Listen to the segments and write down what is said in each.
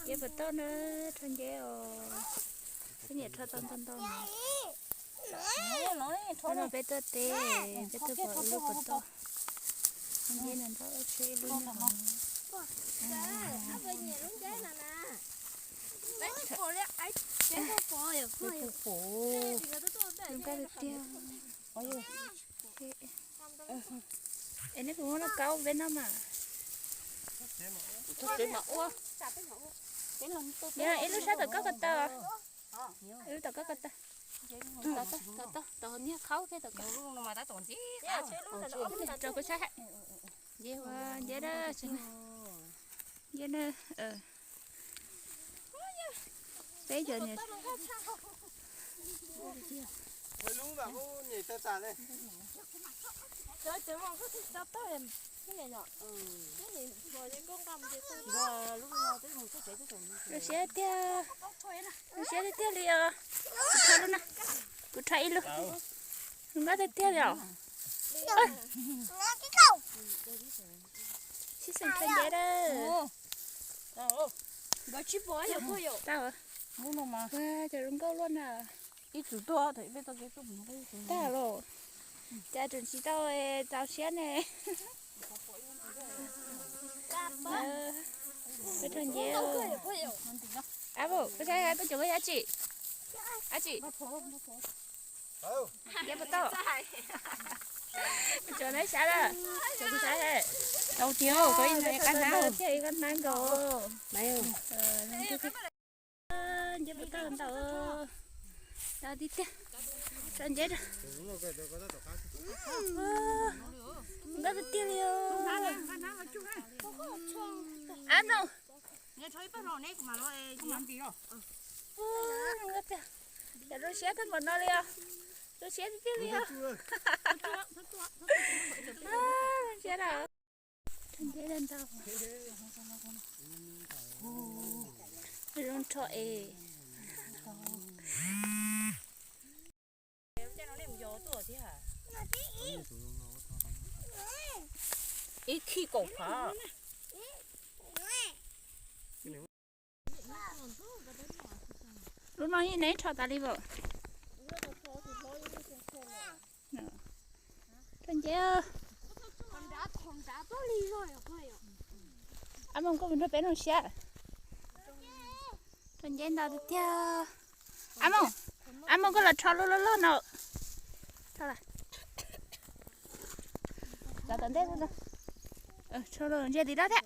Nceb puas toj na, rho nceb os. Peb niam rho tau ntau ntau no. Peb tuaj teb, peb tuaj pom ib lub puas toj. Nceb no nrab tsheb ib lub nyob hauv. Zoo nkauj tiag tiag. Es nej puas muab noj kaub peb noj mas? Ib lub sab tom koj ko taw. Ib lub tom koj ko taw. Tom niag khaub thiab tom koj. Rau kuv saib hais. Nceb ua nceb da. Nceb na. Peb cov niag. Zoo siab tiag, zoo siab tiag tiag li os. Kuv rho lub na, kuv rho ib lub. Zoo nkauj tiag tiag li os. Sib xeem rho nceb da. Tau, cov zoo nkauj luaj na. Tag los, cas tseem tsis tau, tau siab ne. Peb rho nceb. Ab, koj saib, koj cov koj yab tsi, ab tsi. Nceb puas tau? Koj cov neb sab lawm, cov kuv saib. Tau tiag, koj ib qab hnab, ib qab hnab nkaus. Nceb puas tau ntau, ntau tiag tiag. Rho nceb rau. Nkauj tiag tiag li os. Ab no. Zoo nkauj tiag. Cas zoo siab tag npaum no li os. Zoo siab tiag tiag li os. Zoo siab da. Rho nceb da ntau. Zoo rho es. Ib khib kaum phav. Lub no yeej neb rho tas li as. Rho nceb. Ab Moos, koj mus nrog peb noj siab. Rho nceb ntau tiag tiag. Ab Moos, ab Moos, koj los rho lub loj loj no. Rho los tom ntej, rho los ze tim dab thiab.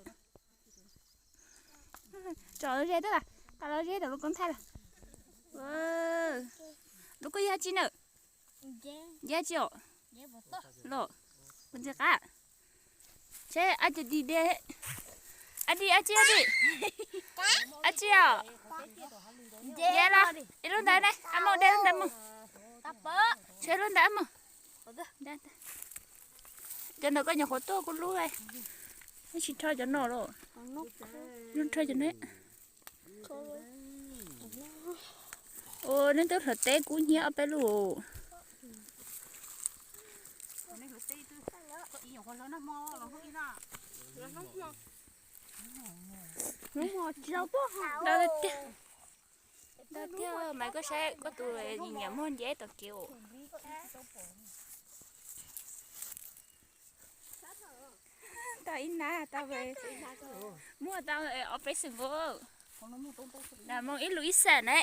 Tsom ze thiab las, qas los ze tom lub koob thaij las. Lub koj yog tsi na? Yog tsi os? Los, kuv ntxim qab. Seb ab tsi de, ab di ab tsi, ab di, ab tsi os? Yog los ib lub ntawd ne, ab Moos de lub ntawd mus. Seb lub ntawd mus. Cov ntawd koj nyuam qhuav tuaj kuv lub, tab sis rho cov no los, rho cov ne. Ua, neb twb hlawv teb kub hnyiab ob peb lub. Ntau tiag, ntau tiag mas koj saib koj tus nyiam muag nceb tom kev os. Tau ib nab tau, muaj tau ob peb xwm nkaus. Lam moo ib lus ib xam ne.